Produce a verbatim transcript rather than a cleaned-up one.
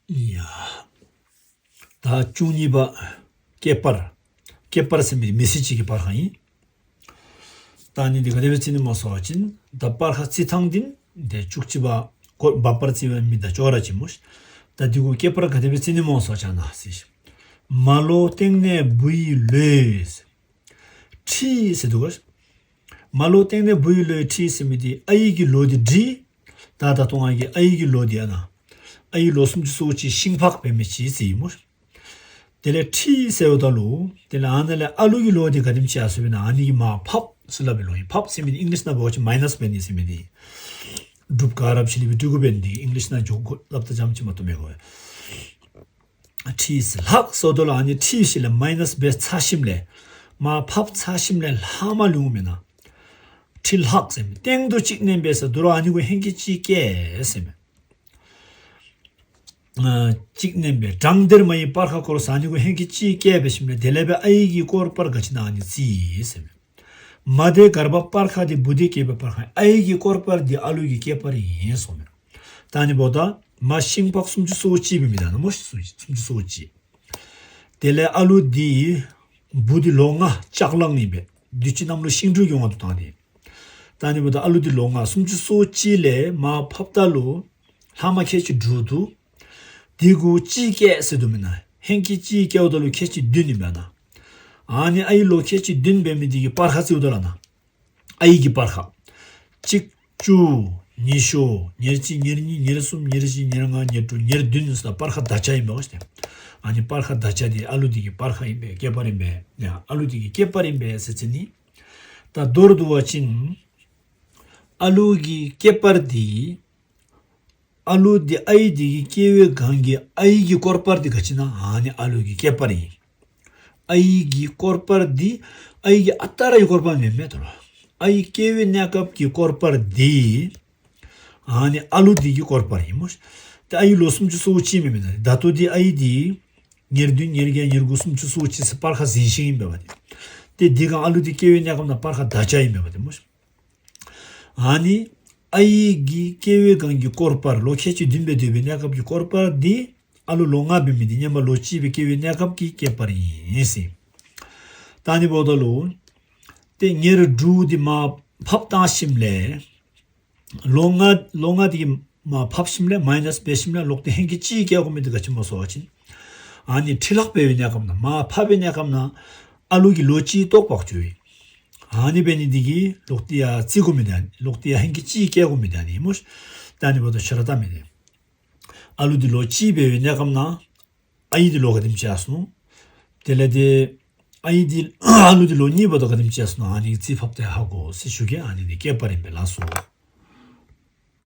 ཡ། ད་བཅུ་གཉིས་པ། སྐྱེད་པར། སྐྱེད་པར་ཟེར་མི་མི་སྲིད་ཅིག་གི་པར་ཁ་ཡིན། ད་ནི་འདི་ག་དེ་བས་ཚིག་ནི་མ་སོ་བ་ཅིན། ད་པར་ཁ་རྩི་ཐང་འདིན་དེ་བཅུ་གཅིག་པ། ཀོ་འབབ་པར་རྩི་བའི་མི་ད་ཅོག་ར་ཅི་མོ། ད་འདི་གུ་སྐྱེད་པར་ག་དེ་བས་ཚིག་ནི་མ་སོ་ཅ་ན་སི། མ་ལོ་སྟེང་ནས་བུ་ཡི་ལོས། ཁྲིད་ཟེར་འདུག་ག་མ་ལོ་སྟེང་ནས་བུ་ཡི་ལོས་ཁྲིད་ཟེར་མི་དེ་ཨ་ཡིག་གི་ལོ་དེ་བྲིས། ད་ད་དུང་ང་གི་ཨ་ཡིག་གི་ལོ་དེ་ཨ་ན། ཨ་ཡིག་ལོ་སུམ་ཅུ་སོ་གཅིག་ཤིང་ཕག་བེད་མེད་ཅི་ཟེར་ཡིན་མོ། དེ་ལས་ཁྲིད་ཟེར་བ་ད་ལོ། དེ་ལས་ཨ་ན་ལས་ཨ་ལུ་གི་ལོ་དེ་ག་དེམ་ཅི་ཨ་སོ་བས་ན་ཨ་ནི་གི་མ་ཕབ་ཟེར་ལབ་པའི་ལོ་ཡིན། ཕབ་ཟེར་མི་དེ་ཨིང་ལིཤ་ན་བོ་ཅི་མའི་ནས་བེད་ནི་ཟེར་མི་དེ། སྒྲུབ་ག་རབ་ཆི་ལི་བི་ཏུ་གུ་བེད་དེ་ཨིང་ལིཤ་ན་འཇོག་གོ་ལབ་ད་ཅམ་ཅི་མ་ཏོ་མེ་གོ། ཁྲིས་ལྷག་སོ་དོ་ལ་ཨ་ནི་ཁྲིས་ཞིག་ལ་མའི་ནས་བེ་ཚ་ཞིམ་ལས། མ་ཕབ་ཚ་ཞིམ་ལས་ལྷག་མ་ལུང་མེད་ན། ཁྲི་ལྷག་ཟེར་མི་སྟེང་དུ་གཅིག་མནན་པས་ཟེར་དུ་རོ་ཨ་ནི་གོ་ཧེང་གི་གཅིག་སྐད་ཟེར་མི། གཅིག་མནན་པས་གྲང་སྡེར་མ་ཡི་པར་ཁ་སྐོར་ཟེར་ཨ་ནི་གོ་ཧེང་གི་གཅིག་སྐད་བེ་ཞིམ་ལས་དེ་ལས་བེ་ཨ་ཡིག་གི་སྐོར་པར་ག་ཅི་ན་ཨ་ནི་རྩི་ཟེར་མི། མ་དེ་གར་བ་པར་ཁ་དེ་བུ་དེ་སྐྱེས་པའི་པར་ཁ་ཨ་ཡིག་གི་སྐོར་པར་དེ་ཨ་ལུ་གི་སྐྱེས་པ་རེད་ཡིན་སོང་མེད། ད་ནི་བོ་ད་མ་ཤིང་ཕག་སུམ་ཅུ་སོ་གཅིག་བི་མི་ད་ན་མོ་སུམ་ཅུ་སོ་གཅིག་དེ་ལས་ཨ་ལུ་དེ་བུ་དེ་ལོ་ལྔ་ལྕགས་གླང་ཡིན་པས་དུས་ཅི་གནམ་ལོ་ཤིང་འབྲུག་ཡོང་བ་དུ་བཏང་དེ། ད་ནི་བོ་ད་ཨ་ལུ་དེ་ལོ་ལྔ་སུམ་ཅུ་སོ་གཅིག་ལས་མ་ཕབ་ད་ལོ་ལྷག་མ་ཁྱད་ཅི་འགྲུབ་འདུག་དེ་གུ་ཅི་སྐད་ཟེར་དུ་མི་ན་ཧེང་གི་ཅི་སྐད་བ་ད་ལོ་ཁྱད་ཅི་བདུན་ཡིན་པས་ན། ཨ་ནི་ཨ་ཡི་ལོ་ཁྱད་ཅི་བདུན་བེ་མི་དེ་གི་པར་ཁ་རྩིའུ་ད་ལ་ན། ཨ་ཡིག་གི་པར་ཁ། གཅིག་བཅུ། ཉི་ཤུ། ཉེར་གཅིག་ཉེར་གཉིས་ཉེར་གསུམ་ཉེར་བཞི་ཉེར་ལྔ་ཉེར་དྲུག་ཉེར་བདུན་ཟེར་པར་ཁ་ད་ཆ་ཡིན་པའོ་ཞེས། ཨ་ནི་པར་ཁ་ད་ཆ་དེ་ཨ་ལུ་དེ་གི་པར་ཁ་ཡིན་པས་སྐྱེས་པ་རིན་པས་ཡ་ཨ་ལུ་དེ་གི་སྐྱེས་པ་རིན་པས་ཟེར་ཚེ་ནི། ད་མདོར་བསྡུ་བ་ཅིན། ཨ་ལུ་གི་སྐྱེས་པར་དེ། ཨ་ལུ་དེ་ཨ་ཡིག་དེ་གི་སྐྱེ་བོའི་གང་གི་ཨ་ཡིག་གི་སྐོར་པར་དེ་ག་ཅི་ན་ཨ་ནི་ཨ་ལུ་གི་སྐྱེས་པ་རིན། ཨ་ཡིག་གི་སྐོར་པར་འདི། ཨ་ཡིག་གི་ཨ་ཏ་ར་ཡི་སྐོར་པ་མེད་མེད་དོ། ཨ་ཡིག་སྐྱེ་བོའི་གནས་སྐབས་ཀྱི་སྐོར་པར་འདི། ཨ་ནི་ཨ་ལུ་འདི་གི་སྐོར་པར་ཡིན་མོ། ད་ཨ་ཡིག་ལོ་སུམ་ཅུ་སོ་གཅིག་མེད་མེད་ད་ད་ལྟོ་འདི་ཨ་ཡིག་འདི། ཉེར་བདུན་ཉེར་བརྒྱད་ཉེར་དགུ་སུམ་ཅུ་སོ་གཅིག་ཟེར་པར་ཁ་ཟིན་ཤིང་ཡིན་པས་པ་དེ། དེ་འདི་གང་ཨ་ལུ་འདི་སྐྱེ་བོའི་གནས་སྐབས་ན་པར་ཁ་ད་ཆ་ཡིན་པས་པ་དེ་མོ། ཨ་ནི། ཨ་ཡིག་གི་སྐྱེ་བོའི་གང་གི་སྐོར་པར་ལོ་ཁྱད་ཆོས་བདུན་པའི་འདོད་པའི་གནས་སྐབས་ཀྱི་སྐོར་པར་འདི། ཨ་ལུ་ལོ་ལྔ་བའི་མི་འདི་སྙམ་པ་ལོ་གཅིག་པའི་སྐྱེ་བོའི་གནས་སྐབས་ཀྱི་སྐྱེས་པར་ཡིན་ཟིན། ད་ནི་བོ་ད་ལོ། ཏེ་ཉེར་དྲུག་འདི་མ་ཕབ་བཏང་ཞིམ་ལས། ལོ་ལྔ་ལོ་ལྔ་འདི་མ་ཕབ་ཞིམ་ལས་མའི་ནས་བེ་ཞིམ་ལས་ལོག་སྟེ་ཧེང་གི་ཅིའི་སྐྱེ་དགོས་མི་འདི་ག་ཆེན་པོ་སོ་བ་ཅིན། ཨ་ནི་ཁྲི་ལྷག་བེ་བའི་གནས་སྐབས་ན་མ་ཕབ་པའི་གནས་སྐབས་ན། ཨ་ལུ་གི་ལོ་གཅིག་ཏོག་པག་ཅུ་ཡིན། ཨ་ནི་བེ་ནི་འདི་གི་ལོག་སྟེ་ཡ་རྩི་དགོས་མི་འདི་ལོག་སྟེ་ཡ་ཧེང་གི་ཅིའི་སྐྱེ་དགོས་མི་འདི་ནི་མོ། ད་ནི་བོ་ད་ཤ་ར་ད་མི་འདི། ཨ་ལུ་འདི་ལོ་གཅིག་བེ་བའི་གནས་སྐབས་ན། ཨ་ཡིག་འདི་ལོ་ག་དེམ་ཅི་ཨ་སོང་། དེ་ལས་དེ། ཨ་ཡིག་འདི། ཨ་ལུ་འདི་ལོ་གཉིས་བར་དུ་ག་དེམ་ཅི་ཨ་སོང་ཨ་ནི་རྩིས་ཕབ་སྟེ་ཧ་གོ་སི་ཞུ་གེ་ཨ་ནི་འདི་སྐྱེས་པ་རིན་པས་ལ་སོ།